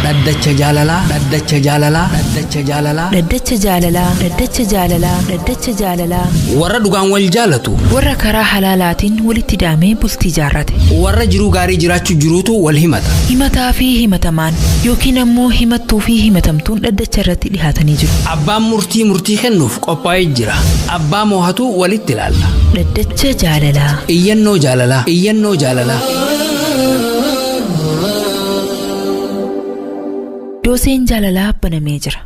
Dhaddacha jaalalaa. Dhaddacha jaalalaa. Dhaddacha jaalalaa. Dhaddacha jaalalaa. Dhaddacha jaalalaa. Dhaddacha jaalalaa. Warra dhugaan wal jaalatu. Warra karaa halaalaatiin walitti hidhamee bultii jaarrate. Warra jiruu gaarii jiraachuu jiruutu wal himata. Himataa fi himatamaan yookiin ammoo himattuu fi himatamtuun dhaddacha irratti dhihaatanii jiru. Abbaan murtii murtii kennuuf qophaa'ee jira. Abbaa moohatu walitti ilaalla. Dhaddacha jaalalaa. Iyyannoo jaalalaa. Iyyannoo jaalalaa. Dooseen jaalalaa banamee jira.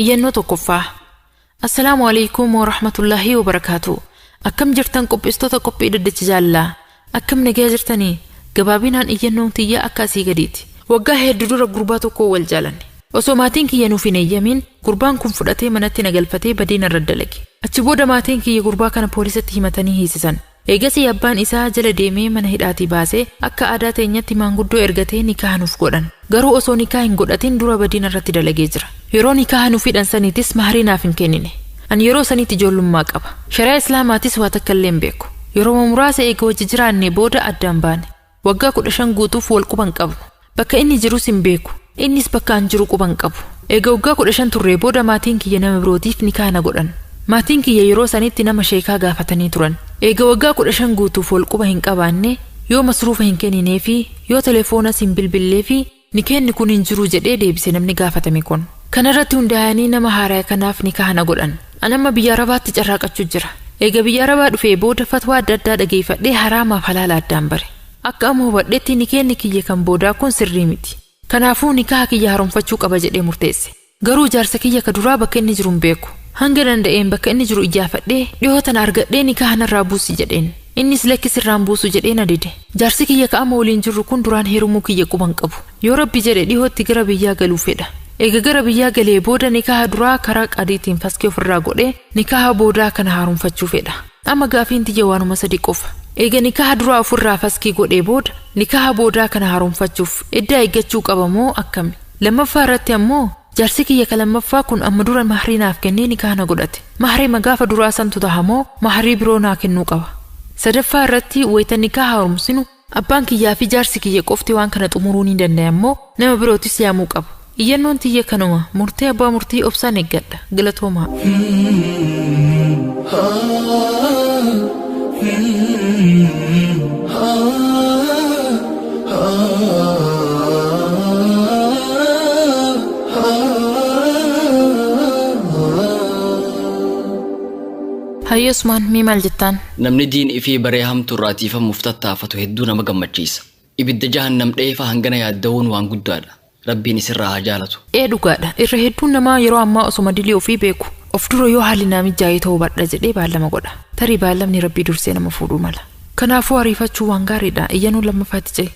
Iyyannoo tokkoffaa. Assalaamu alaikum wa rahmatullaahi wa barakaatu. Akkam jirtan qopheessitoota qophii dhaddacha jaalalaa? Akkam nagaa jirtanii? Gabaabinaan iyyannoon tiyya akka asii gadiiti. Waggaa hedduu dura gurbaa tokko wal jaalanne. Osoo maatiin kiyya nuuf hin eeyyamin gurbaan kun fudhatee manatti na galfatee badii narra dalage. Achi booda maatiin kiyya gurbaa kana poolisatti himatanii hiisisan. Eegasii abbaan isaa jala deemee mana hidhaatii baasee akka aadaa teenyatti maanguddoo ergatee nikaa nuuf godhan. Garuu osoo nikaa hin godhatin dura badii narratti dalagee jira. Yeroo nikaa nuuf hidhan saniitis maharii naaf hin kennine. Ani yeroo sanitti ijoollummaa qaba. Shari'aa Islaamaatis waa takka illee hin beeku. Yeroo muraasa eega wajji jiraannee booda addaan baane. Waggaa 15 guutuuf wal quban qabnu. Bakka inni jirus hin beeku. Innis bakka an jiru quban qabu. Eega waggaa 15 turree booda maatiin kiyya nama birootiif nikaa na godhan. Maatiin kiyya yeroo sanitti nama sheekaa gaafatanii turan. Eega waggaa 15 guutuuf wal quba hin qabaanne, yoo masruufa hin kenninee fi yoo telefoonas hin bilbillee fi nikeenni kun hin jiru jedhee deebise namni gaafatame kun. Kanarratti hundaa'anii nama haaraa kanaaf nikaa na godhan. An amma biyya Arabaatti carraaqachuu jira. Eega biyya Arabaa dhufee booda fatwaa adda addaa dhageeffadhee haraamaaf halaala addaan bare. Akka amma hubadhetti nikeenni kiyya kan boodaa kun sirrii miti. Kanaafuu nikaa kiyya haaromfachuu qaba jedhee murteesse. Garuu jaarsa kiyya ka duraa bakka inni jiru hin beeku. Hanga danda'een bakka inni jiru iyyaafadhee dhiyoo tana argadhee nikaa narraa buusi jedheen. Innis lakki sirraan buusu jedhee na dide. Jaarsi kiyya ka amma waliin jirru kun duraan heerumuu kiyya quban qabu. Yoo Rabbi jedhe dhihootti gara biyyaa galuu fedha. Eega gara biyyaa galee booda nikaa duraa karaa qadiitiin faskee ofirraa godhee nikaa boodaa kana haaromfachuu fedha. Amma gaafiin tiyya waanuma sadi qofa. Eega nikaa duraa ofirraa faskii godhee booda nikaa boodaa kana haaromfachuuf iddaa eeggachuu qaba moo akkami? Lammaffaa irratti ammoo jaarsi kiyya ka lammaffaa kun amma dura mahrii naaf kennee nikaa na godhate. Mahrii magaafa duraa santu taha moo mahrii biroo naa kennuu qaba? Sadaffaa irratti wayita nikaa haaromsinu abbaan kiyyaa fi jaarsi kiyya qofti waan kana xumuruu ni danda'an moo nama birootis yaamuu qabu? Iyyannoon tiyya kanuma murtee abbaa murtii obsaan eeggadha. Galatoomaa. Hayyo Usmaan, mee maal jettaan? Namni diin ifii baree hamtuu irraa tiifamuuf tattaafatu hedduu nama gammachiisa. Ibidda jahannam dheefa hangana yaadda'uun waan guddaadha. Rabbiin isirraa haa jaalatu. Ee dhugaadha. Irra hedduun namaa yeroo ammaa osoma dilii ofii beeku. Of dura yoo haalli naa mijaa'ee ta'uu badha jedhee baallama godha. Tarii baallamni Rabbii dursee nama fuudhuu mala. Kanaafuu ariifachuu waan gaariidha. Iyyannoo lammaffaatti ce'i.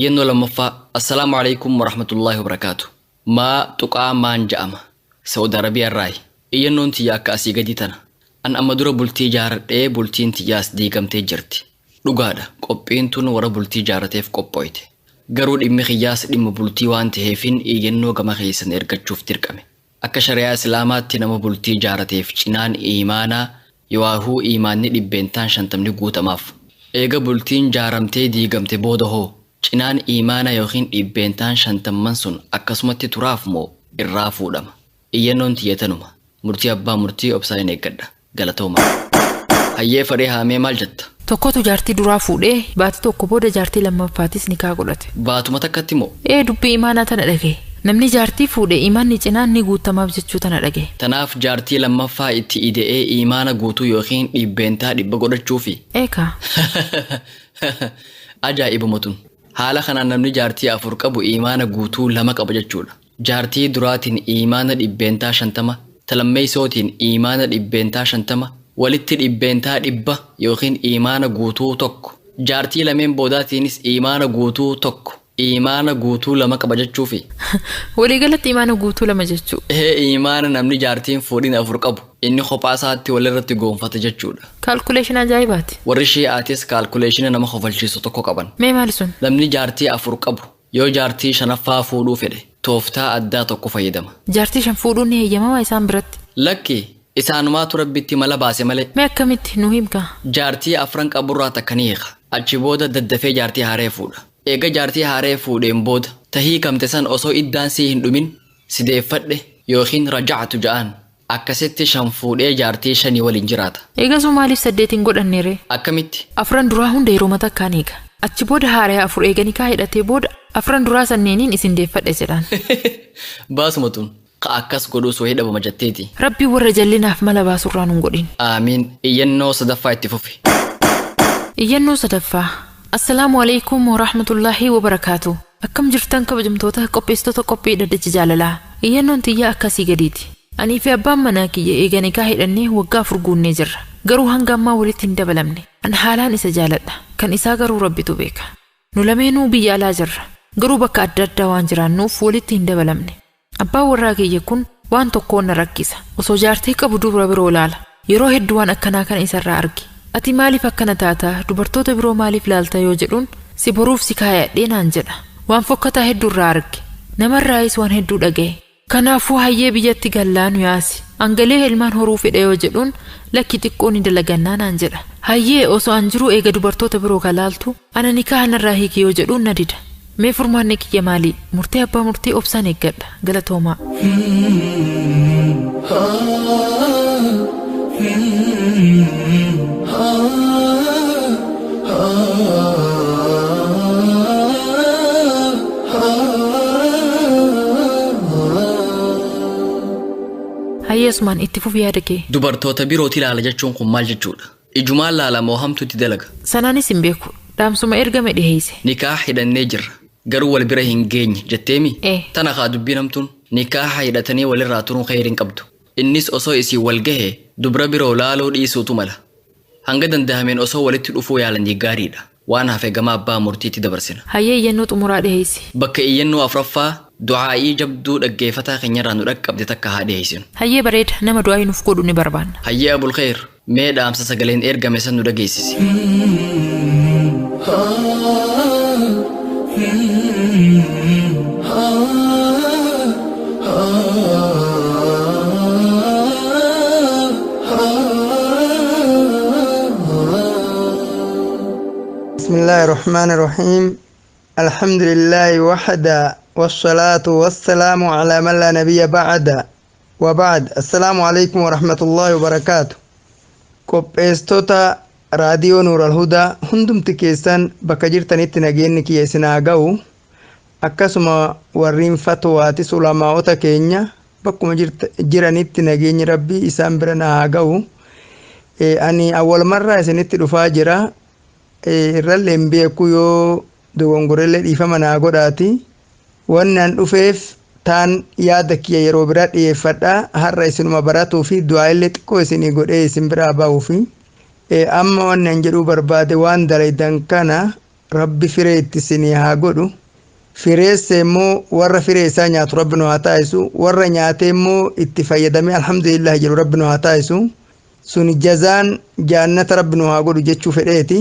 Iyyannoo lammaffaa. Assalaamu alaikum warahmatullaahi wabarakaatu. Maa tuqaa maan ja'ama. Saudi Arabiyaa irraayi. Iyyannoon tiyya akka asii gadii tana. An amma dura bultii jaaradhee bultiin tiyyaas diigamtee jirti. Dhugaadha qophiin tun warra bultii jaarateef qophooyte. Garuu dhimmi kiyyaas dhimma bultii waan taheefin iyyannoo gama keessan ergachuuf dirqame. Akka shari'aa Islaamaatti nama bultii jaarateef cinaan iimaanaa yooahuu iimaanni dhibbeentaan shantamni guutamaaf. Eega bultiin jaaramtee diigamte booda hoo cinaan iimaanaa yookiin dhibbeentaan shantamman sun akkasumatti turaaf moo irraa fuudhama? Iyyannoon tiyya tanuma. Murtii abbaa murtii obsaanin eeggadha. Galatoomaa. Hayyee fadhee haamee maal jetta? Tokkotu jaartii duraa fuudhee baatii tokko booda jaartii lammaffaatis nikaa godhate. Baatuma takkatti moo? Ee dubbii imaanaa tana dhagaye. Namni jaartii fuudhe imaanni cinaan ni guutamaaf jechuu tana dhagaye. Tanaaf jaartii lammaffaa itti ide'ee imaana guutuu yookiin 100% godhachuufi? Ee kaa. Ajaa'ibuma tun. Haala kanaan namni jaartii 4 qabu imaana guutuu 2 qaba jechuudha. Jaartii duraatiin iimaana 50%, ta lammeeysootiin iimaana 50%, walitti 100% yookiin iimaana guutuu 1. Jaartii lameen boodaatiinis iimaana guutuu 1. Iimaana guutuu 2 qaba jechuufi. Walii galatti iimaana guutuu 2 jechuu. Ee iimaana namni jaartiin fuudhin 4 qabu inni kophaa isaatti walirratti goonfata jechuudha. Kaalkuleeshina ajaa'ibaati. Warri Shii'aatis kaalkuleeshina nama kofalchiisu tokko qaban. Mee maali sun? Namni jaartii 4 qabu Yoo jaartii shanaffaa fuudhuu fedhe tooftaa addaa tokko fayyadama. Jaartii shan fuudhuun ni heeyyamamaa isaan biratti? Lakki, isaanumaatu Rabbitti mala baase malee. Mee akkamitti? Nuu him kaa. Jaartii afran qaburraa takka ni hiika. Achi booda daddafee jaartii haaraya fuudha. Eega jaartii haaree fuudheen booda ta hiikamte san osoo iddaan sii hin dhumin si deeffadhe yookiin raja'atu ja'aan. Akkasitti 5 fuudhee jaartii shanii waliin jiraata. Eegasuu maaliif 8 hin godhanne ree? Akkamitti? Afran duraa hunda yeroo takkaan hiika. Achi booda haaraya 4 eega nikaa hidhatee booda afran duraa sanneeniin isin deeffadhe jedhaan. Baasuma tun. Ka akkas godhuus wahii dhabama jetteeti. Rabbiin warra jallinaaf mala baasurraa nun godhin. Aamiin. Iyyannoo sadaffaa itti fufi. Iyyannoo sadaffaa. Assalaamu alaikum warahmatullaahi wabarakaatu. Akkam jirtan kabajamtoota qopheessitoota qophii dhaddacha jaalalaa. Iyyannoon tiyya akkasii gadiiti. Anii fi abbaan manaa kiyya eega nikaa hidhannee waggaa 4 guunnee jirra. Garuu hanga ammaa walitti hin dabalamne. An haalaan isa jaaladha. Kan isaa garuu Rabbitu beeka. Nu lameenuu biyya alaa jirra. Garuu bakka adda addaa waan jiraannuuf walitti hin dabalamne. Abbaan warraa kiyya kun waan tokkoon na rakkisa. Osoo jaartii qabu dubra biroo laala. Yeroo hedduu waan akkanaa kana isarraa arge. Ati maaliif akkana taata? Dubartoota biroo maaliif laalta yoo jedhuun si boruuf si kaayadhee naan jedha. Waan fokkataa hedduu irraa arge. Namarraayis waan hedduu dhagaye. Kanaafuu hayyee biyyatti gallaa nu yaasi. An galee ilmaan horuu fedha yoo jedhuun lakki xiqqoo ni dalagannaa naan jedha. Hayyee osoo an jiruu eega dubartoota biroo ka laaltu ana nikaha narraa hiiki yoo jedhuun na dida. Mee furmaanni kiyya maali? Murtee abbaa murtii obsaan eeggadha. Galatoomaa. Hayyee Usmaan itti fufi yaada kee. Dubartoota birooti ilaala jechuun kun maal jechuudha? Ijumaan laala moo hamtu itti dalaga? Sanaanis hin beeku. Dhaamsuma ergame dhiheeyse. Nikaah hidhannee jirra. Garuu wal bira hin geenye jetteemi? Ee. Tana kaa dubbiin hamtuun. Nikaaha hidhatanii walirraa turuun kheyrii hin qabdu. Innis osoo isiin wal gahe dubra biroo laaluu dhiisuutu mala. Hanga dandahameen osoo walitti dhufuu yaalanii gaariidha. Waan hafe gama abbaa murtiitti dabarsina. Hayyee iyyannoo xumuraa dhiheeysi. Bakka iyyannoo 4ffaa du'aa'ii jabduu dhaggeeffataa keenyarraa nu dhaqqabde takka haa dhiheessinu. Hayyee bareeda nama du'aa'ii nuuf godhu ni barbaanna. Hayyee Abulkheyr mee dhaamsa sagaleen ergame san nu dhageessisi. بسم الله الرحمن الرحيم الحمد لله وحده والصلاة والسلام على من لا نبي بعد وبعد السلام عليكم ورحمة الله وبركاته qopheessitoota raadiyoo Nuur Alhudaa hundumti keessan bakka jirtanitti nageenyi kiyya isin haa ga'u. Akkasuma warreen fatwaatis ulamaa'ota keenya bakkuma jiranitti nageenyi rabbii isaan bira na haa ga'u. Ani awwalumarraa isinitti dhufaa jira. Irrallee hin beeku yoo dogongorellee dhiifama naa godhaati. Wanni an dhufeef taan yaada kiyya yeroo biraa dhiyeeffadha. Har'a isinuma baratuu fi du'aa illee xiqqoo isinii godhee isin biraa ba'uu fi. Amma wanni an jedhuu barbaade waan dalaydan kana rabbi firee itti isinii haa godhu. Fireesse immoo warra firee isaa nyaatu rabbi nu haa taasisu. Warra nyaatee immoo itti fayyadamee alhamdulillah jedhu rabbi nu haa taasisu. Suni jazaan jaannata rabbi nu haa godhu jechuu fedheeti.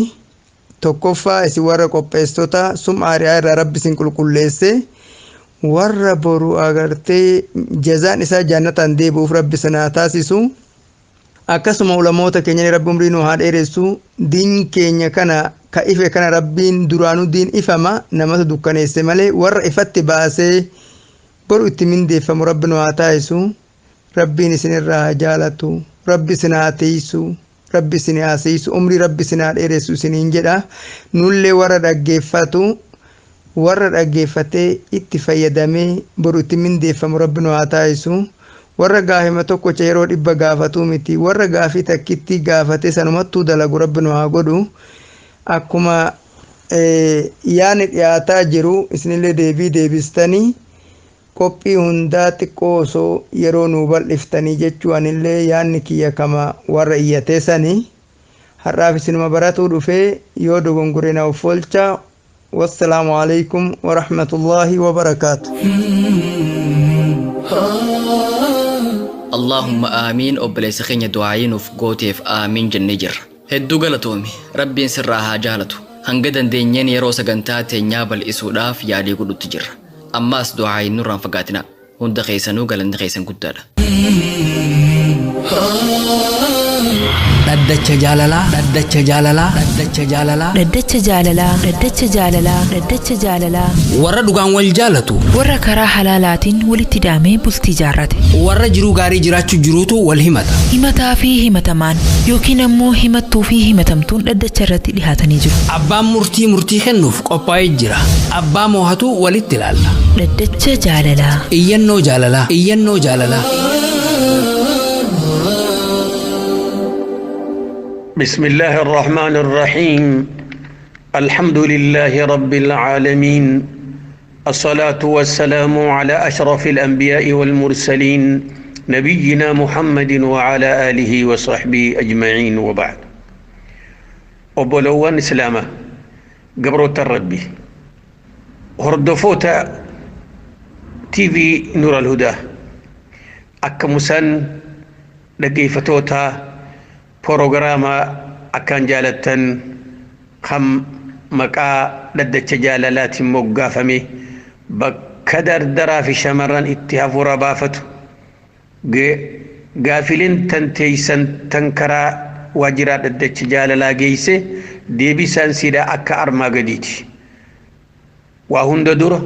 Tokkoffaa isin warra qopheessitoota sum'aa ri'aa irraa rabbi isin qulqulleesse. Warra boru agartee jazaan isaa jaannataan deebi'uuf rabbi isin haa taasisu. Akkasuma ulamoota keenya rabbi umrii nu haa dheeressu. Diin keenya kana ka ife kana rabbiin duraanuu diin ifama namatu dukkaneesse malee warra ifatti baasee boru itti mindeeffamu rabbi nu haa taasisu. Rabbiin isinirraa haa jaalatu. Rabbi isin haa tiisu. Rabbi isin haa siisu. Umrii rabbi isin haa dheeressu isiniin jedha. Nullee warra dhaggeeffatu warra dhaggeeffatee itti fayyadamee boru itti mindeeffamu rabbi nu haa taasisu. Warra gaafima tokkocha yeroo dhibba gaafatuu miti. Warra gaafii takkitti gaafatee sanumattuu dalagu rabbi nu haa godhu. Akkuma yaani dhiyaataa jiru isinillee deebii deebistanii qophii hundaa xiqqoo osoo yeroo nuu bal'iftanii jechuu anillee yaanni kiyya kama warra iyyatee sanii har'aaf isinuma baratuu dhufee yoo dogongore na of oolcha. Wassalaamu alaikum warahmatullaahi wabarakaatu. Allaahumma aamiin obboleessa keenya du'aayii nuuf gooteef aamiin jennee jirra. Hedduu galatoomi rabbiin sirraa haa jaalatu. Hanga dandeenyeen yeroo sagantaa teenyaa bal'isuudhaaf yaalii godhutti jirra. Ammaas du'aayiin nurraan fagaatina. Hunda keessanuu galanni keessan guddaadha. Dhaddacha jaalalaa. Dhaddacha jaalalaa. Dhaddacha jaalalaa. Dhaddacha jaalalaa. Dhaddacha jaalalaa. Dhaddacha jaalalaa. Warra dhugaan wal jaalatu. Warra karaa halaalaatiin walitti hidhamee bultii jaarrate. Warra jiruu gaarii jiraachuu jiruutu wal himata. Himataa fi himatamaan yookiin ammoo himattuu fi himatamtuun dhaddacha irratti dhihaatanii jiru. Abbaan murtii murtii kennuuf qophaa'ee jira. Abbaa moohatu walitti ilaalla. Dhaddacha jaalalaa. Iyyannoo jaalalaa. Iyyannoo jaalalaa. بسم الله الرحمن الرحيم، الحمد لله رب العالمين، الصلاة والسلام على أشرف الأنبياء والمرسلين، نبينا محمد وعلى آله وصحبه أجمعين، وبعد. Obbolowwan Islaamaa، gabroota Rabbii، hordoftoota TV Nuur al-Hudaa، akkasumas dhaggeeffattoota proogiraama akkaan jaalattan kan maqaa Dhaddacha Jaalalaatiin moggaafame, bakka dardaraa fi shamarran itti hafuura baafatu, gaafileen tan teeysan tan karaa waajiraa Dhaddacha Jaalalaa geeyse deebisaan siidhaa akka armaa gadiiti. Waa hunda dura،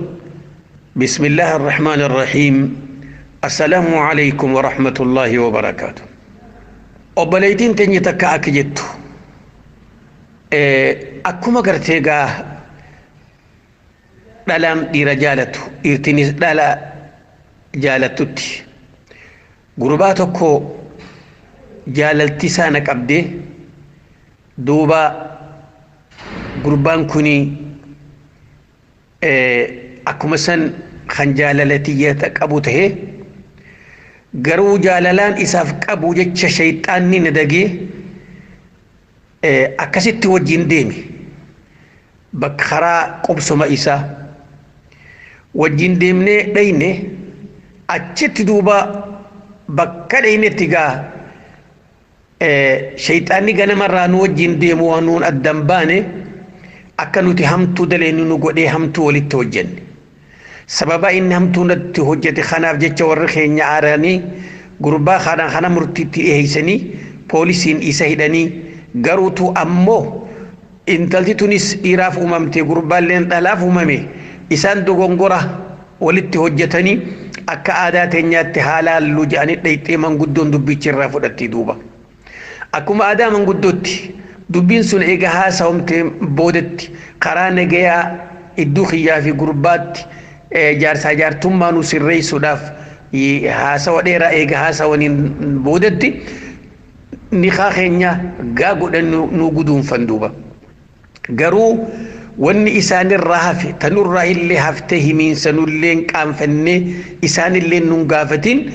بسم الله الرحمن الرحيم، السلام عليكم ورحمة الله وبركاته. Obboleettiin teenya takka akka jettu, akkuma gartee gaa dhalaan dhiira jaalatu, dhiirtinis dhala jaalattutti, gurbaa tokko jaalalti isaa na qabdee, duuba gurbaan kuni akkuma san kan jaalala qabu tahee, garuu jaalalaan isaaf qabu jecha shayxaanni na dagee akkasitti wajjin deeme. Bakka karaa qubsuma isaa wajjin deemnee dhayne, achitti duuba bakka dhaynetti gaa shayxaanni ganamarraa nu wajjin deemu waan nuun addan baane akka nuti hamtuu daleennu nu godhee, hamtuu walitti hojjenne. Sababa inni hamtuu natti hojjete kanaaf jecha warri keenya aaranii gurbaa kana murtiitti dhiheessanii, poolisiin isa hidhanii. Garuutu ammoo intalti tunis dhiiraaf uumamte, gurbaalleen dhalaaf uumame. Isaan dogongora walitti hojjetanii akka aadaa teenyaatti haalaallu jedhanii dhayxee manguddoon dubbichi irraa fudhatti. Duuba akkuma aadaa manguddootti dubbiin sun eega haasawamtee boodatti, karaa nagayaa iddoo kiyyaa fi gurbaatti jaarsaa jaartummaa nu sirreessuudhaaf haasawa dheeraa eega haasawaniin boodatti nikaa keenya gaa godhan nu guduunfan. Duuba garuu wanni isaanirraa hafe tanurraa illee haftee himiinsa nullee qaanfannee isaanillee nun gaafatin,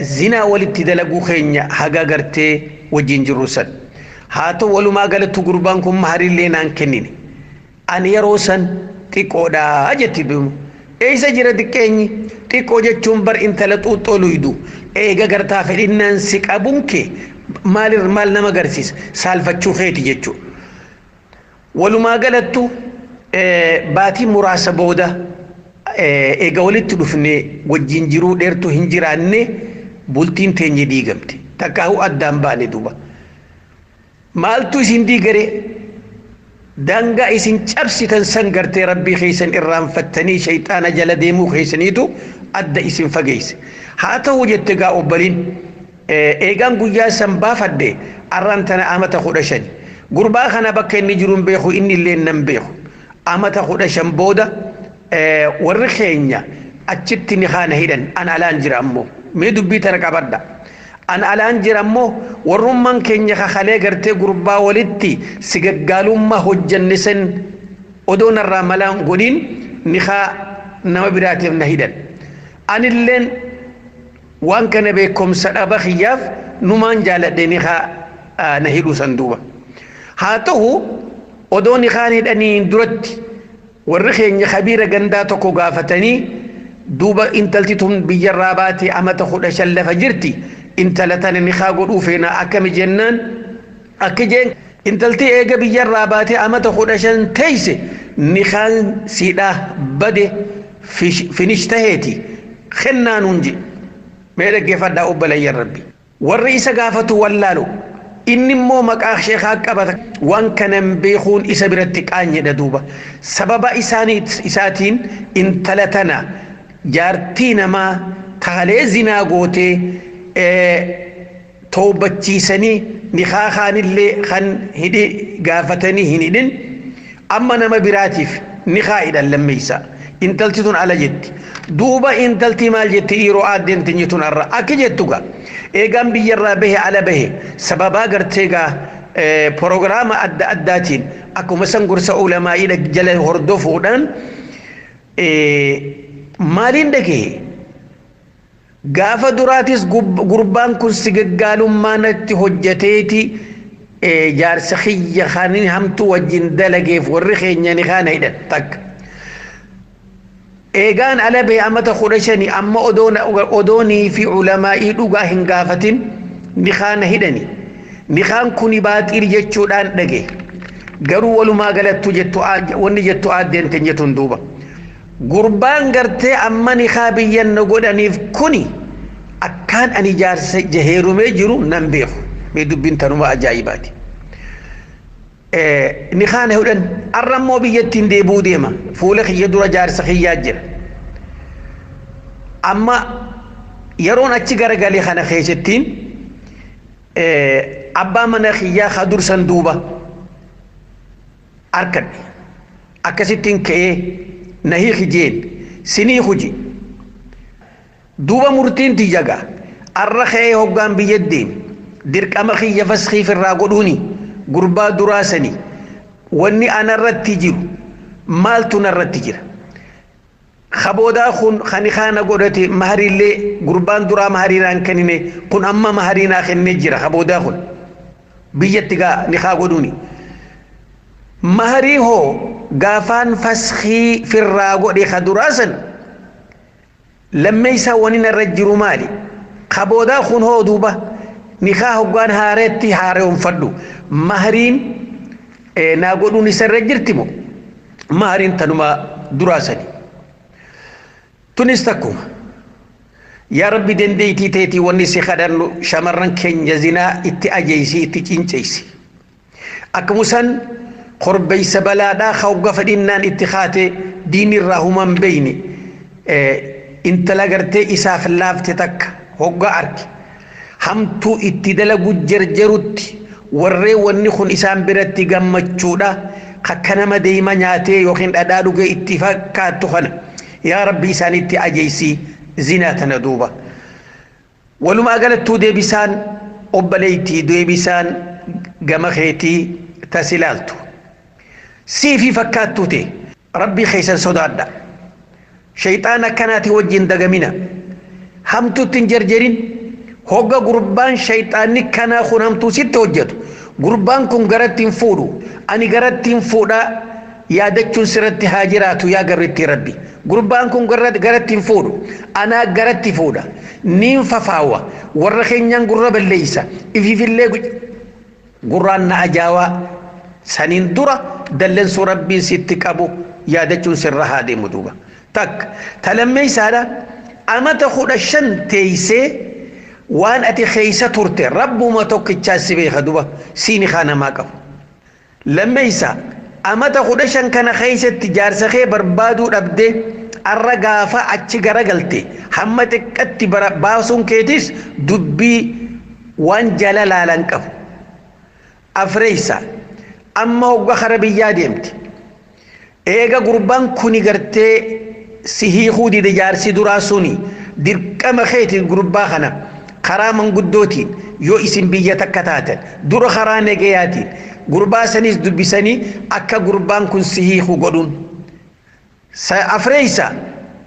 zinaa walitti dalaguu keenya haga gartee wajjin jirru san. Haa ta'u, walumaa galatti gurbaan kun maharillee naan kennine, ani yeroo san xiqqoodhaa jetti. Duuba eessa jira xiqqeenyi? Xiqqoo jechuun bar intala xuuxxoo luydu eega gartaa fedhinnaan si qabuun kee maalir maal nama agarsiisa? Saalfachuu keeti jechuudha. Walumaa galattu baatii muraasa booda eega walitti dhufnee wajjin jiruu dheertuu hin jiraanne, bultiin teenye diigamte, takkaahuu addaan baane. Duuba maaltu isin diigare? Daangaa isin cabsitan san gartee Rabbii keessan irraanfattanii shayxaana jala deemuu keessaniitu adda isin fageesse. Haa ta'u jette gaa obbaliin, eegaan guyyaa san baafadhe arraan tana amata 15. Gurbaa kana bakka inni jiru hin beeku, inni illee nan beeku. Amata 15 booda warri keenya achitti ni kaana hidhan. An alaan jira ammoo, mee dubbii tana qabadha. An alaan jira ammoo warrummaan keenya kakalee gartee gurbaa walitti sigaggaalummaa hojjanne san odoo narraa malaan godhin nikaa nama biraatiif na hidhan. Anilleen waan kana beekumsa dhaba kiyyaaf numaan jaaladhe nikaa na hidhu san. Duuba haa ta'u, odoo nikaan hidhanii duratti warri keenya kabiira gandaa tokko gaafatanii, duuba intalti tun biyyarraa baatee amata 15 lafa jirti, intala tana nikaa godhuu feena akkami jennaan, akki jeen intalti eega biyyarraa baatee amata 15 teeyse nikaan siidhaa bade, finish taheeti kennaa nuun je. Mee dhaggeeffadhaa, obboleeyyan Rabbi. Warri isa gaafatu wallaalu inni immoo maqaa sheekaa qabata waan kanan beekuun isa biratti qaanyedha duuba. Sababa isaatiin intala tana jaartii namaa taalee zinaa gootee toobachiisanii nikaa kaanillee kan hidhi gaafatanii hin hidhin amma nama biraatiif nikaa hidhan lammeessa. Intalti tun ala jetti. Duuba intalti maal jetti yeroo aaddeen tinyi tun har'a akka jettu gaa. Eegaan biyyarraa bahe ala bahe sababaa gartee gaa proogiraama adda addaatiin akkuma san gorsa ulamaa'ii jala hordofuudhaan maaliin dhagahe gaafa duraatis gurbaan kun si gaggaalummaa natti hojjateeti jaarsa kiyya kan hamtuu wajjin dalageef warri keenya ni kaana hidhan takka. Eegaan ala bahe amata 15 amma odoonii fi ulamaa'ii dhugaa hin gaafatin ni kaana hidhani. Nikaan kuni baaxil jechuudhaan dhage. Garuu walumaa galattu jettu wanni jettu aaddeen teenyatuun duuba. Gurbaan gartee amma nikaa biyyan na godhaniif kuni akkaan ani jaarsa heerumee jiru nan beeku. Mee dubbiin tanuma ajaa'ibaati. Nikaan hidhan arra immoo biyyattiin deebi'uu deema. Fuula kiyya dura jaarsa kiyyaa jira. Amma yeroon achi garagalee kana keessattiin abbaa mana kiyyaa ka dursan duuba arkadhe. Akkasittiin ka'ee na hiiki jeen sinii huji. Duuba murtiin tiyya gaa arra ka'ee hoggaan biyya deeme dirqama kiyya faskiif irraa godhuuni gurbaa duraa sanii wanni anarratti jiru maaltu narratti jira. Kaboodaa kun kan kaana godhate mahariillee gurbaan duraa mahariinaan kennine kun amma mahariinaa kennee jira kaboodaa kun biyyatti gaa ni kaa godhuuni. Maharii hoo gaafaan faskii firraa godhe ka duraa san lammeessaa wani narra jiru maali? Kaboodaa kun hoo duuba ni kaa hoggaan haareetti haareeffadhu mahariin naa godhuun isarra jirti moo mahariin tanuma duraa sani. Tunis takkuma yaa rabbi dandeettii teetii wanni si kadhannu shamarran keenya zinaa itti ajeeysi itti cinceysi. Akkuma san korbeeysa balaadhaa hogga fadhinnaan itti kaate diinirraa human beeyne intala gartee isaaf laafte takka hogga arge hamtuu itti dalagu jarjarutti warree wanni kun isaan biratti gammachuudha akka nama deema nyaatee yookiin dhadhaa dhugee itti fakkaattu kana. Yaa rabbi isaanitti ajeeysi zinaa tana duuba. Walumaa galattuu deebisaan obboleettii deebisaan gama keetii tas ilaaltu. Siifi fakkaattuu ta'e rabbii keessan sodaadha. Shayxaan akkanaati wajjin dagamina. Hamtuutti hin jarjarin hogga gurbaan shayxaanni kanaa kun hamtuu sitti hojjetu. Gurbaan kun garatti hin fuudhu. Ani garatti hin fuudhaa yaadachuun sirratti haa jiraatu yaa garritti rabbi. Gurbaan kun garatti hin fuudhu. Anaa garatti fuudha. Niin fafaawa. Warra keenyaan gurra balleeysa. Ifiifillee gurraan na ajaawaa. Saniin dura dallansuu rabbiin sitti qabu yaadachuun sirra haa deemu duuba. Takka talammeeysaadha. Amata 15 teeysee waan ati keeysa turte rabbuma tokkichaa si beeka duuba siini kaa namaa qabu. Lammeeysaa amata 15 kana keeysatti jaarsa kee barbaaduu dhabdee arra gaafa achi garagalte hamma xiqqatti baasuun keetis dubbii waan jala laalan qabu. Afreeysa amma hogga kara biyyaa deemti. Eega gurbaan kuni gartee si hiikuu dide jaarsi duraa suni dirqama keetiin gurbaa kana karaa manguddootiin yoo isin biyya takka taatan dura karaa nagayaatiin gurbaa sanis dubbisanii akka gurbaan kun si hiikuu godhuun. Afreeysa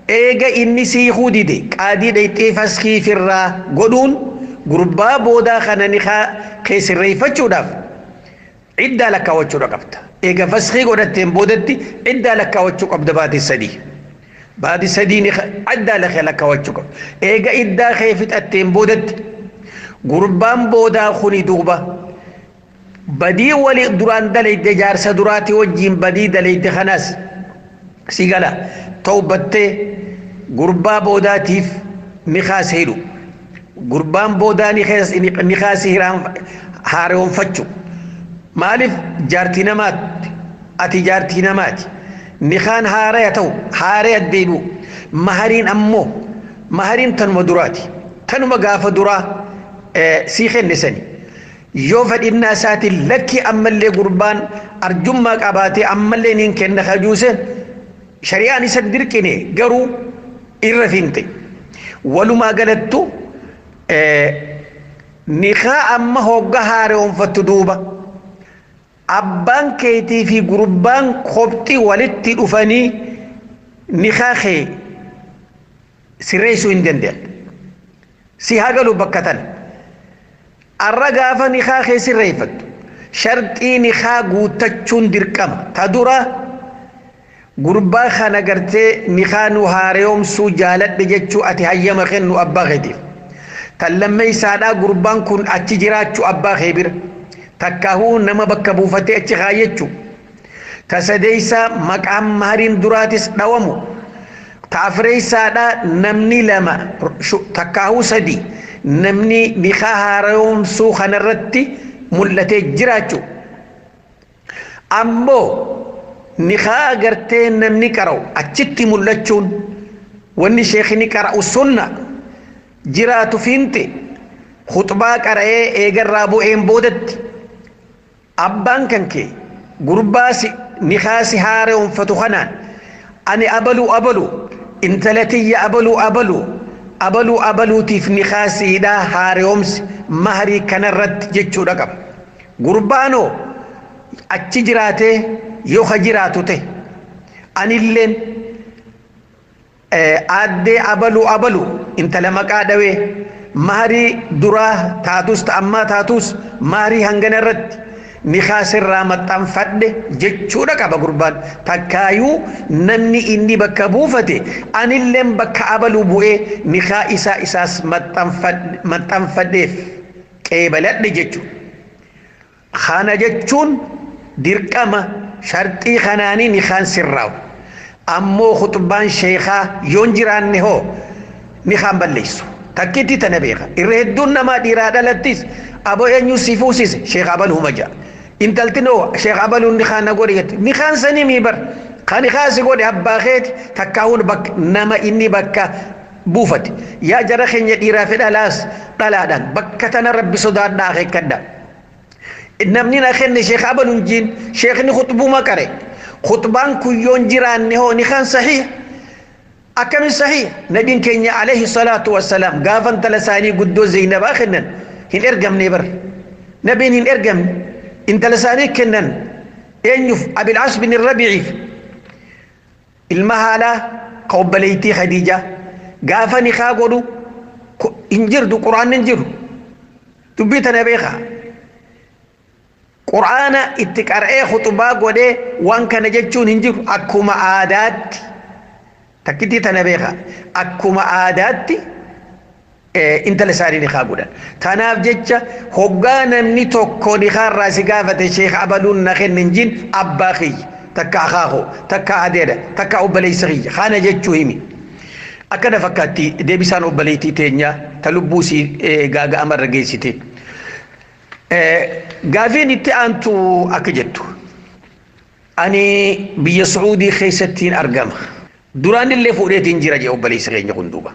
eega inni si hiikuu dide qaadii dhayxee faskii firraa godhuun gurbaa boodaa kana ni keessirreeffachuudhaaf iddaa lakkaawwachuudha qabda. Eega faskii godhatteen boodatti iddaa lakkaawwachuu qabda baatee 3. Baatee 3 iddaa lakkaawwachuu qabda. Eega iddaa kee fixatteen boodatti gurbaan boodaa kuni duuba badii wali duraan dalayde jaarsa duraati wajjiin badii dalayde kanaas si gala tawbattee gurbaa boodaatiif ni kaas hidhu. Gurbaan boodaa ni kaasii haaroomfachu. Maaliif jaartii namaatti ati jaartii namaati. Nikaan haaraya ta'u haaraya deebi'u. Mahariin ammoo mahariin tanuma duraati. Tanuma gaafa duraa sii kenne sani. Yoo fedhinnaa isaatiin lakki ammallee gurbaan arjummaa qabaatee ammallee niin kenna kajuuseen shari'aan isa dirqine garuu irra finte. Walumaa galattu nikaa amma hogga haaroomfattu duuba abbaan keetii fi gurbaan kopxii walitti dhufanii nikaa kee sirreessuu hin danda'an. Si hagalu bakka tana. Arra gaafa nikaa kee sirreeffattu sharxii nikaa guuttachuun dirqama. Ta dura gurbaa kana gartee nikaa nu haaroomsuu jaaladhe jechuu ati hayyama kennu abbaa keetiif. Tan lammeessaadhaa gurbaan kun achi jiraachuu abbaa kee bira. Takkaahuu nama bakka buufatee achi kaayyachuu. Ta sadeessaa maqaan mahariin duraatis dhawamu. Ta afreessaadhaa namni lama takkaahuu sadi namni nikaa haaroomsuu kanarratti mul'atee jiraachuu. Ammoo nikaa gartee namni qara'u achitti mul'achuun wanni sheekni qara'u sunna jiraatu fiinte khutbaa qara'ee eegarraa bu'een boodatti abbaan kan kee gurbaa nikaa si haaroomfatu kanaan ani abaluu abaluu intala tiyya abaluu abaluu abaluu abaluutiif nikaa siidhaa haaroomsi maharii kanarratti jechuudha qaba. Gurbaanoo achi jiraatee yoo ka jiraatu ta'e anilleen aaddee abaluu abaluu intala maqaa dhawee maharii duraa taatus ammaa taatus maharii hangana irratti nikaa sirraa maxxanfadhe jechuudha qaba gurbaan. Takkaayuu namni inni bakka buufate anilleen bakka abaluu bu'ee nikaa isaa isaas maxxanfadheef qeebaladhe jechuudha. Kana jechuun dirqama sharxii kanaanii nikaan sirraa'u. Ammoo khutbaan sheekaa yoon jiraanne hoo nikaan balleessu. Takkitti tana beeka. Irra hedduun namaa dhiiraa dhalattis aboo eenyu si fuusise sheek abaluu maja. Intaltinoo sheek abaluun nikaan na godhe jette. Nikaan sanii mii bar. Kan nikaan si godhe abbaa keeti takkaawun bakka nama inni bakka buufate. Yaa jara keenya dhiiraa fi dhalaas dhalaadhaan bakka tana rabbi sodaadhaa akeekkadha. Namni na kenne sheek abaluun jiin sheekni khutbuma qare. Khutbaan kun yoon jiraanne hoo nikaan sahiha. Akkami sahiha nabiin keenya alayhi salaatu wassalaam gaafa intala isaanii guddoo Zeynabaa kennan hin ergamne bar. Nabiin hin ergamne intala isaanii kennan eenyuuf Abilcaas bin Rabiiciif ilma haalaa ka obboleettii Khadiijaa gaafa nikaa godhu hin jirtu quraanni hin jiru dubbii tana beekaa. Quraana itti qara'ee khutbaa godhee waan kana jechuun hin jiru akkuma aadaatti takkitti tana beekaa akkuma aadaatti intala isaanii nikaa godhan. Tanaaf jecha hoggaa namni tokko nikaarraa si gaafate sheek abaluun na kenne hin jin abbaa kiyya takka akaakoo takka adeera takka obboleessa kiyya kana jechuu himi. Akkana fakkaatti deebisaan obboleettii teenyaa ta lubbuu sii gaaga'amarra geessite. Gaafiin itti aantu akka jettu ani biyya Sucuudii keessattiin argama. Duraan illee fuudheetiin jira jee obboleessa keenya kun duuba.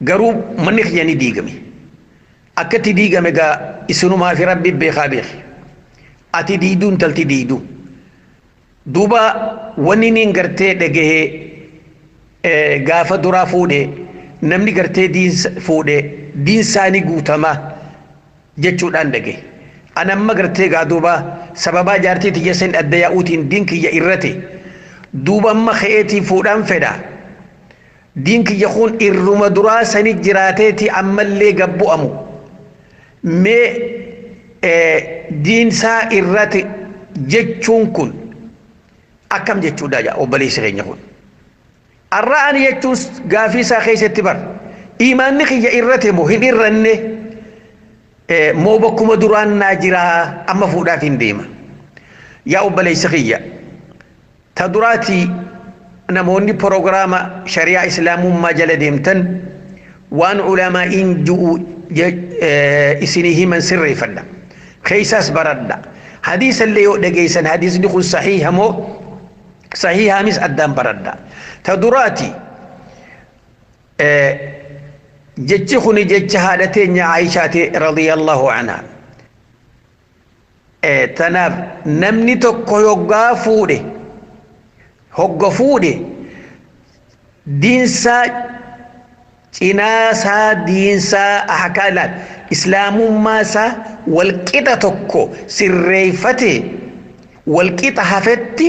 Garuu manni kiyya ni diigame. Akkatti diigame gaa isinumaa fi rabbi beekaa beeki. Ati diiduu intalti diiduu. Duuba wanni niin gartee dhagahee gaafa duraa fuudhee namni gartee fuudhee diinsaanii guutamaa jechuudhaan dhagahe. Ani amma gartee gaa duuba sababaa jaartii tiyya sen adda yaa'uutiin diin kiyya irrate duuba amma ka'eetii fuudhaan fedha. Diin kiyya kun irruma duraa sani jiraateeti ammallee gabbu'amu. Mee diinsaa irrate jechuun kun akkam jechuudha jaa obboleessi keenya kun. Arra ani jechuun gaafii isaa keessatti bar imaanni kiyya irrate moo hin irranne moo bakkuma duraan naa jiraa amma fuudhaaf hin deema. Yaa obboleessa kiyya ta duraatii namoonni proogiraama shari'aa islaamummaa jala deemtan Waan ulamaa'iin ju'u isinii himan sirreeffadha. Keessaas baradha. Hadiisa illee yoo dhageessan hadiisni kun sahiiha moo sahiihaamis addaan baradha. Ta duraati jechi kuni jecha haadha teenya Aayishaati radiyallahu anha. Tanaaf namni tokko hoggaa fuudhe hogga fuudhe diinsaa cinaasaa diinsaa ahkaa ilaal islaamummaasaa walqixa tokko sirreeffate walqixa hafetti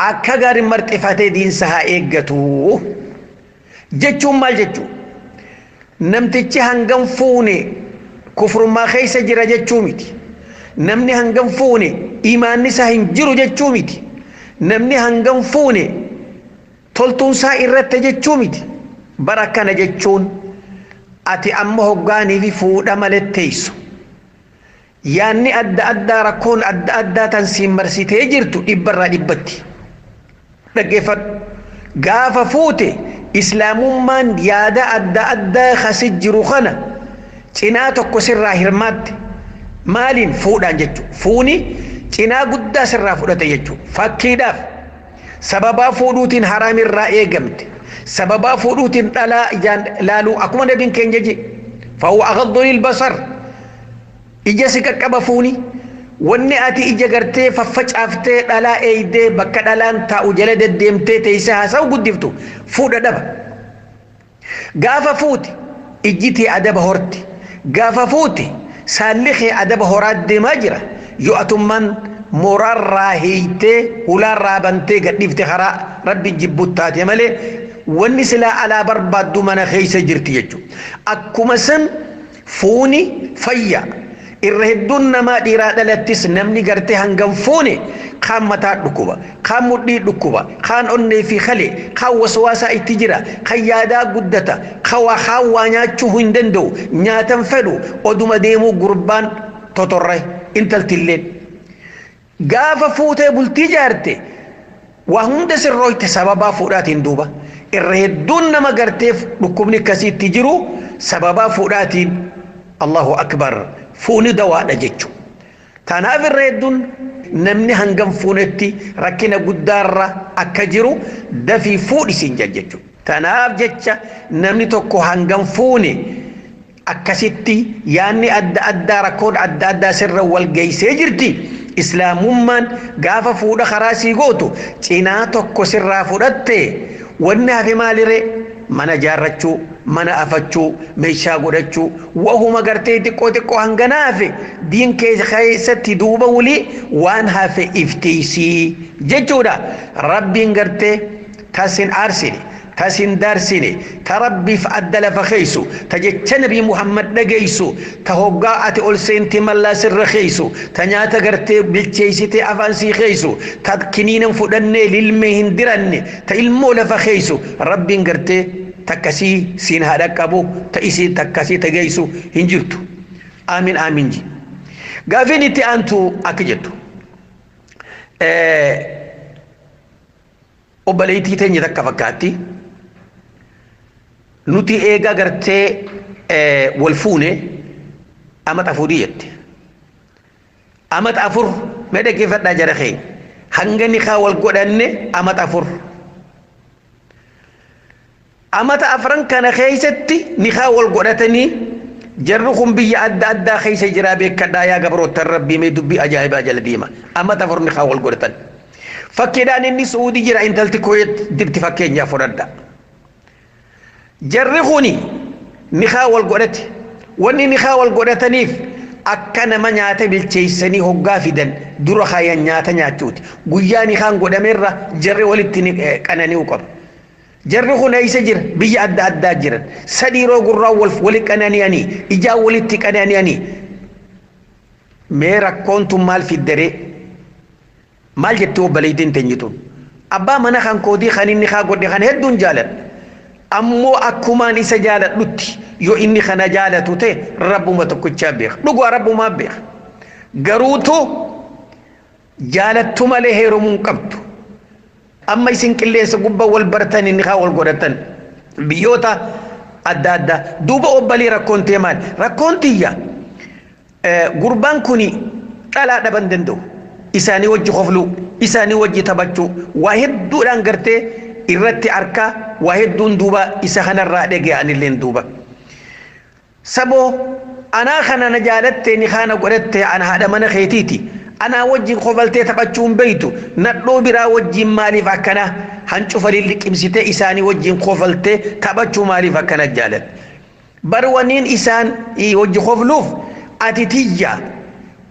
akka gaarii marxifatee diinsa haa eeggatu jechuun maal jechuu namtichi hangam fuune kufrummaa keessa jira jechuu miti namni hangam fuune imaanni isaa hin jiru jechuu miti namni hangam fuune toltuun isaa irratti jechuu miti bara akkana jechuun ati amma hoggaanii fi fuudha malee teessu yaanni adda addaa rakkoon adda addaa tan siin marsitee jirtu dhibbarraa dhibbatti dhaggeeffadhu gaafa fuute islaamummaan yaada adda addaa kasi jiru kana cinaa tokko sirraa hirmaatte maaliin fuudhaan jechuudha fuuni cinaa guddaa sirraa fudhate jechuudha fakkiidhaaf sababaa fuudhuutiin haraamirraa eegamte sababaa fuudhuutiin dhalaa ijaan laaluu akkuma nabiin keenya jedhe fahuwa aghaddu lilbasar ija si qaqqaba fuuni wanni ati ija gartee faffacaaftee dhalaa eeydee bakka dhalaan taa'u jala deddeemtee teessee haasa'u guddiftu fuudha dhaba gaafa fuute ijji tee adaba horti gaafa fuute saalli kee adaba horaa deemaa jira yoo atummaan mooraarraa hiitee hulaarraa bantee gadhiifte karaa rabbi jibbu taate malee wanni silaa alaa barbaaddu mana keessa jirti jechuudha. Akkuma san fuuni fayya irra hedduun namaa dhiiraa dhalattis namni gartee hangam fuune kaan mataa dhukkuba kaan mudhii dhukkuba kaan onnee fi kalee kaan waswaasaa itti jira kan yaadaa guddata kaan waa nyaachuu hin danda'u nyaatan fedhu oduma deemuu gurbaan totorre intaltilleen. Gaafa fuutee bultii jaarte waa hunda sirrooyte sababaa fuudhaatiin duuba. Irra hedduun nama garteef dhukkubni akkasiitti jiru sababaa fuudhaatiin Allahu akbar fuuni dawaadha jechuudha. Tanaaf irra hedduun namni hangam fuunetti rakkina guddaarra akka jiru dafii fuudhisiin jechuudha. Tanaaf jecha namni tokko hangam fuune akkasitti yaanni adda addaa rakkoon adda addaa sirra wal geessee jirti. Islaamummaan gaafa fuudha karaa sii gootu cinaa tokko sirraa fudhatte wanni hafe maaliree mana jaarrachuu mana afachuu meeshaa godhachuu wahuma gartee xiqqoo xiqqoo hangana hafe diin keessatti duuba wulii waan hafe iftiisii jechuudha rabbiin gartee tasin aarsine tasin daarsine ta rabbiif adda lafa keeysu ta jecha nabii muhammad dhageeysu ta hoggaa ati ol seente mallaa sirra keeysu ta nyaata gartee bilcheessitee afaan sii keeysu ta kiniinan fudhannee lilmee hin diranne ta ilmoo lafa keeysu rabbiin gartee takkasii siin haa dhaqqabu ta isii takkasii ta geeysu hin jirtu aamin aamin ji gaafiin itti aantu akka jettu obboleettii teenya takka fakkaatti. Nuti eega gartee wal fuune amata afurii jette. Amata afur mee dhaggeeffadhaa jara keenya. Hanga nikaa wal godhanne amata afur. Amata afran kana keessatti nikaa wal godhatanii jarri kun biyya adda addaa keessa jiraa beekadhaa yaa gabroottan rabbii mee dubbii ajaa'ibaa jala deema. Amata afur nikaa wal godhatan. Fakkiidhaan inni Suudii jira intalti Kuweet jirti fakkeenyaaf fudhadha. Jarri kuni nikaa wal godhate. Wanni nikaa wal godhataniif akka nama nyaata bilcheessanii hoggaa fidan dura kaayan nyaata nyaachuuti. Guyyaa nikaan godhamerra jarri walitti qanani'uu qaba. Jarri kun eessa jira? Biyya adda addaa jiran. Sadii yeroo gurraan wali qanani'anii, ijaan walitti qanani'anii. Mee rakkoon tun maal fiddaree? Maal jettee obboleettiin teenyituun? Abbaa mana kan kootii kan inni kaa godhe kan hedduun jaaladha. Ammoo akkumaan isa jaaladhutti yoo inni kana jaalatu ta'e rabbuma tokkichaa beeka. Dhugaa rabbumaa beeka. Garuutu jaalattu malee heerumuu hin qabdu. Amma isin qilleensa gubbaa wal bartan inni kaa wal godhatan. Biyyoota Adda addaa duuba obbalii rakkoon tee maali? Rakkoon tiyya gurbaan kuni dhalaa dhaban danda'u. Isaanii wajji kofluu, isaanii wajji taphachuu, waa hedduudhaan gartee irratti harka waa hedduun duuba isa kanarraa dhagee anilleen duuba. Saboo anaa kana na jaalattee ni kana godhattee ana haadha mana keetiiti. Anaa wajjin kofaltee taphachuu hin beeytu. Nadhoo biraa wajjin maaliif akkana hancufa liqimsitee isaanii wajjin kofaltee taphachuu maaliif akkana jaalatte. Bar waniin isaan wajji kofluuf ati tiyya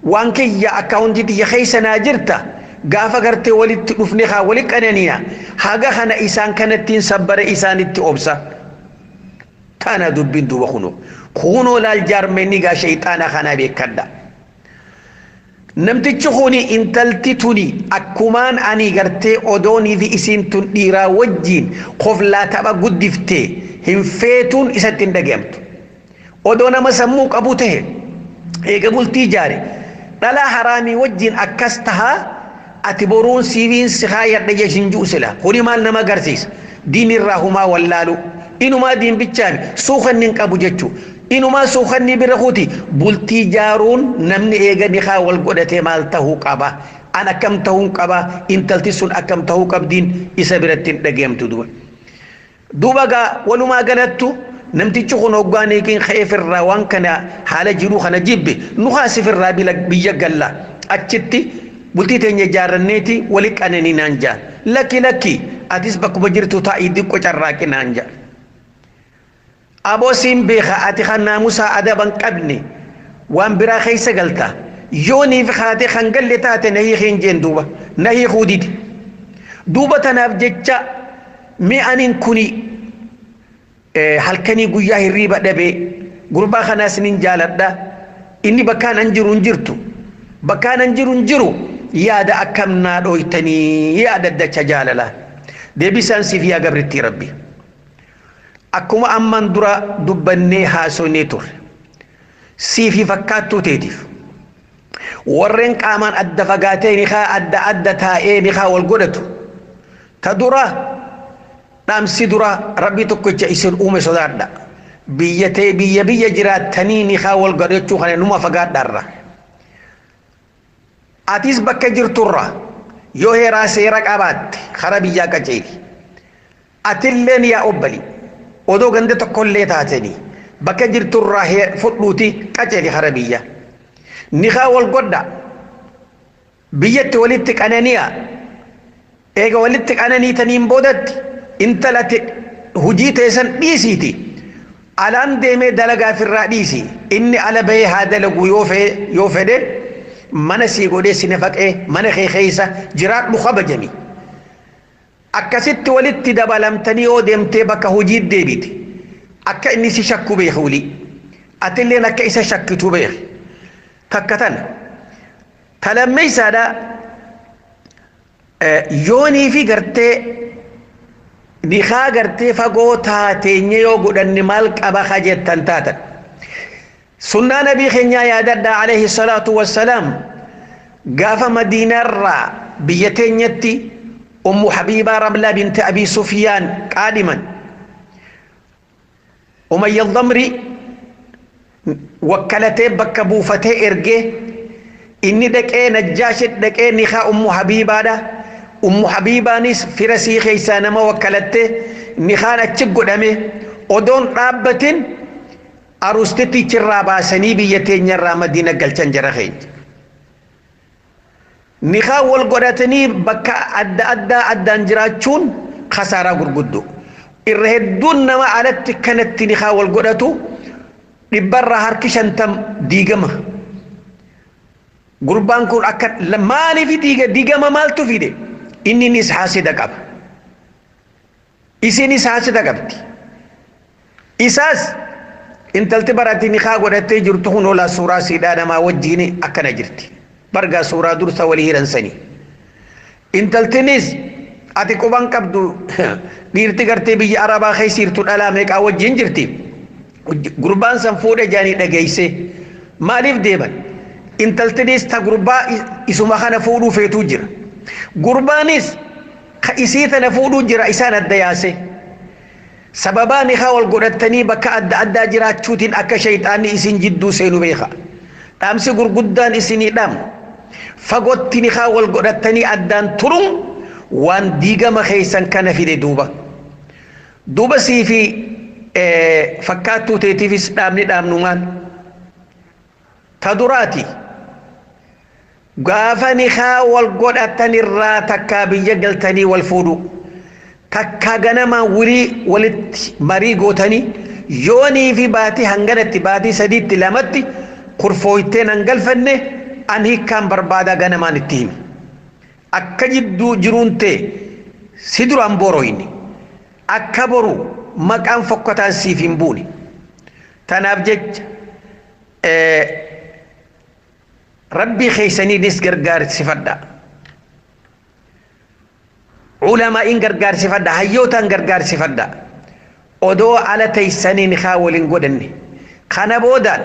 waan kiyya akka hundi tiyya keessa naa jirta. Gaafa gartee walitti dhufne haa wali qananiina. Haga kana isaan kanattiin sabbara isaanitti obsa. Tana dubbiin duuba kunoo. Kunoo laal jaarmeenni gaa shayxaana kana beekadha. Namtichi kuni intalti tuni akkumaan ani gartee odoonii fi isiin tun dhiiraa wajjiin koflaa tapha guddiftee hin feetuun isatti hin dhagayamtu. Odoo nama sammuu qabu tahe eega bultii ijaare dhalaa haraamii wajjiin akkas tahaa ati boruun siiviin si kaayadha jeeshin ji'u sila. Kuni maal nama agarsiisa? Diinirraa humaa wallaalu. Inumaa diin bichaami suukanni hin qabu jechuudha. Inumaa suukanni bira kuti bultii jaaruun namni eegani haa wal godhatee maal tahuu qaba. An akkam tahuu qaba intalti sun akkam tahuu qabdiin isa biratti hin dhageemtu duuba. Duuba gaa walumaa galattu namtichi kun hoggaan eegin ka'eefirraa waan kana haala jiruu kana jibbe nu haasifirraa biyya galla achitti bultii teenya ijaarranneeti wali qananii naan jaan. Lakki lakki atis bakkuma jirtu taa'ii diqqo carraaqi naan jaan. Aboo siin beeka ati kan naamusaa adaba hin qabne waan biraa keessa galta. Yooniif haatee kan galle taate na hiikeen jeen duuba na hiikuu didi. Duuba tanaaf jecha mi'aniin kuni halkanii guyyaa hirriiba dhabee gurbaa kanaas nin jaaladha. Inni bakkaan an jiru hin jirtu. Bakkaan an jiru hin jiru yaada akkam naa dhooytanii yaada dacha jaalala. Deebisaan siif yaa gabrittii rabbi. Akkuma ammaan dura dubbannee haasofnee turre siifi fakkaattuu teetiif warreen qaamaan adda fagaatee ni haa adda adda taa'ee ni haa wal godhatu ta dura dhaamsi dura rabbi tokkicha isin uume sodaadha biyya ta'e biyya biyya jiraattanii ni haa wal godhachuu kana numa fagaadhaarra atis bakka jirturra yoo heeraa seera qabaatte kara biyyaa qaceeli atilleen yaa obbali odoo ganda tokkollee taatanii bakka jirturraa fudhuuti qaceeli kara biyya. Nikaa wal godha biyyatti walitti qanani'a eega walitti qananiitaniin boodatti intalati hujii teessan dhiisiiti. Alaan deemee dalagaa ofirraa dhiisi inni ala bahee haa dalagu yoo fedhe mana sii godhee si nafaqee mana kee keessa jiraadhu kabajami. Akkasitti walitti dabalamtanii yoo deemtee bakka hojii deebite akka inni si shakku beeku wuli atilleen akka isa shakkitu beeku takka tana talammeessaadha yoonii fi gartee nikaa gartee fagoo taateenye yoo godhanne maal qaba ka jettan taatan sunnaa nabii keenyaa yaadadhaa alayhi salaatu wassalaam gaafa madiinaarraa biyya teenyatti أم حبيبة رملة بنت أبي سفيان قادما أمية الضمري وكلتي بك بوفتي إرجي إني دك إيه نجاشت دك إيه نخا أم حبيبة ده أم حبيبة نس فرسي خيسانة ما وكلتي نخا نتشق دمي أدون رابتين أرستتي ترابا سنيبي يتين يرى مدينة قلتن جرخيج nikaa wal godhatanii bakka adda addaa addaan jiraachuun kasaaraa gurguddoo. Irra hedduun nama alatti kanatti nikaa wal godhatu dhibbarraa harki 50 diigama. Gurbaan kun akka maaliif diiga diigama maaltu fide? Inninis haasida qaba. Isinis haasida qabdi. Isaas intalti baratti nikaa godhattee jirtu kun olaa suuraa siidhaa namaa wajjiin akkana jirti. Bargaa suuraa dursa walii hiransanii. Intaltinis ati quban qabdu dhiirti gartee biyya Arabaa keessa jirtu dhalaa meeqaa wajjin jirti. Gurbaan san fuudhe jaanii dhageesse. Maaliif deeman? Intaltinis ta gurbaa isuma kana fuudhuu feetuu jira. Gurbaanis ka isii tana fuudhuu jira isaan adda yaase. Sababaa nikaa wal godhattanii bakka adda addaa jiraachuutiin akka shayxaanni isin jidduu seenu beeka. Dhaamsi gurguddaan isinii dhaamu. Fagootti nikaa wal godhattanii addaan turuun waan diigama keessan kana fide duuba. Duuba sii fi fakkaattuu teetiifis dhaamni dhaamnu maal? Ta duraati. Gaafa nikaa wal godhatanirraa takkaa biyya galtanii wal fuudhu. Takkaa ganamaan wilii walitti marii gootanii yoonii fi baatii hanganatti baatii sadiitti lamatti kurfooytee nan galfanne an hiikkaan barbaadaa ganamaan itti himi. Akka jidduu jiruun ta'e si duraan borooyne akka boru maqaan fokkataan siif hin buune. Tanaaf jecha rabbii keeysaniinis gargaarsifadha. Culamaa'iin gargaarsifadha. Hayyootaan gargaarsifadha. Odoo ala teeysanii nikaa waliin godhanne. Kana boodaan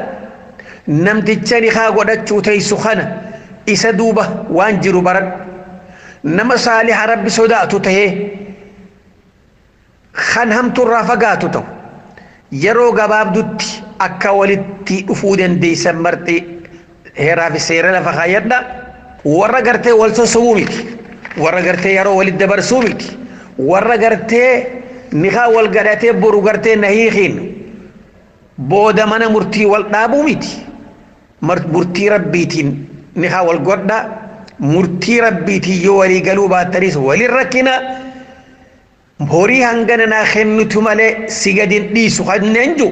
namticha nikaa godhachuu teeysu kana isa duuba waan jiru baradhu. Nama saaliha rabbi sodaatu tahee kan hamtuurraa fagaatu ta'u yeroo gabaabdutti akka walitti dhufuu dandeeysan marxee heeraa fi seera lafa kaayyadha. Warra gartee wal sossobuu miti. Warra gartee yeroo walitti dabarsuu miti. Warra gartee nikaa wal gadhatee boru gartee na hiikiin booda mana murtii wal dhaabuu miti. Murtii rabbiitiin nikaa wal godha. Murtii rabbiitiin yoo walii galuu baattanis walin rakkina. Horii hangana naa kennitu malee si gadin dhiisu kanneen jiru.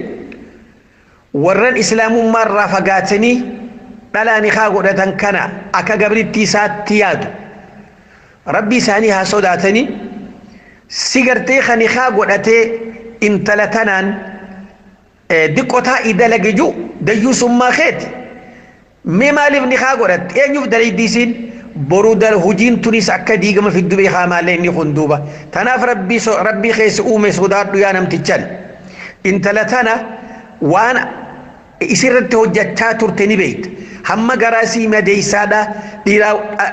Warran islaamummaa irraa fagaatanii dhalaa nikaa godhatan kana akka gabriitti isaatti yaadu. Rabbi isaanii haa sodaatanii si gartee kan nikaa godhatee intala tanaan diqqotaa idalage jiru dayyuusummaa keeti. Mee maaliif nikaa godhatte eenyuuf dalaydiisiin boruu dal hojiin tunis akka diigama fiddu beekaa maallee inni kun duuba. Tanaaf rabbii keessa uume sodaadhu yaa namtichan. Intala tana waan isirratti hojjachaa turte ni beekta. Hamma garaa sii madeeysaadha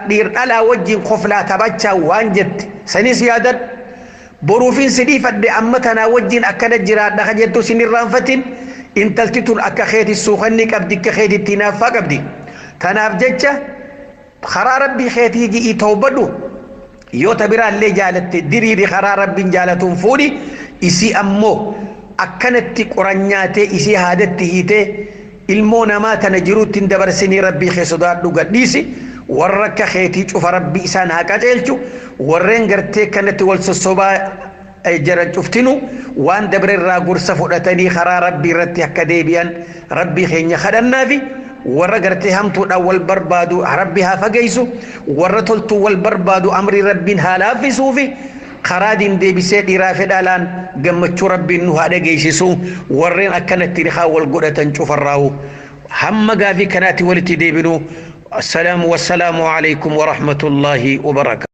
dhiir dhalaa wajjin koflaa taphachaa waan jette sanis yaadadhu. Boruufin si dhiifadhe amma tanaa wajjin akkana jiraadha ka jettu sin irraanfatin intalti tun akka keeti suukanni qabdi akka keetitti hinaaffaa qabdi. Tanaaf jecha karaa rabbii keetii ji'ii tawbadhu yoo ta biraallee jaalatte diriiri karaa rabbiin jaalatuun fuudhi isii ammoo akkanatti qoran nyaatee isii haadatti hiitee ilmoo namaa tana jiruutti hin dabarsinii rabbii kee sodaadhu gadhiisi warra akka keetii cufa rabbii isaan haa qajeelchu warreen gartee kanatti wal sossobaa jiran cuftinu waan dabre irraa gorsa fudhatanii karaa rabbii irratti akka deebi'an rabbii keenya kadhannaafi warra gartee hamtuudhaan wal barbaadu rabbi haa fageessu warra toltuu wal barbaadu amrii rabbiin haa laaffisuufi karaa diin deebisee dhiiraa fi dhalaan gammachuu rabbiin nu haa dhageessisu warreen akkanatti nikaa wal godhatan cufarraa'u hamma gaafii kanaatti walitti deebinu السلام والسلام عليكم ورحمة الله وبركاته.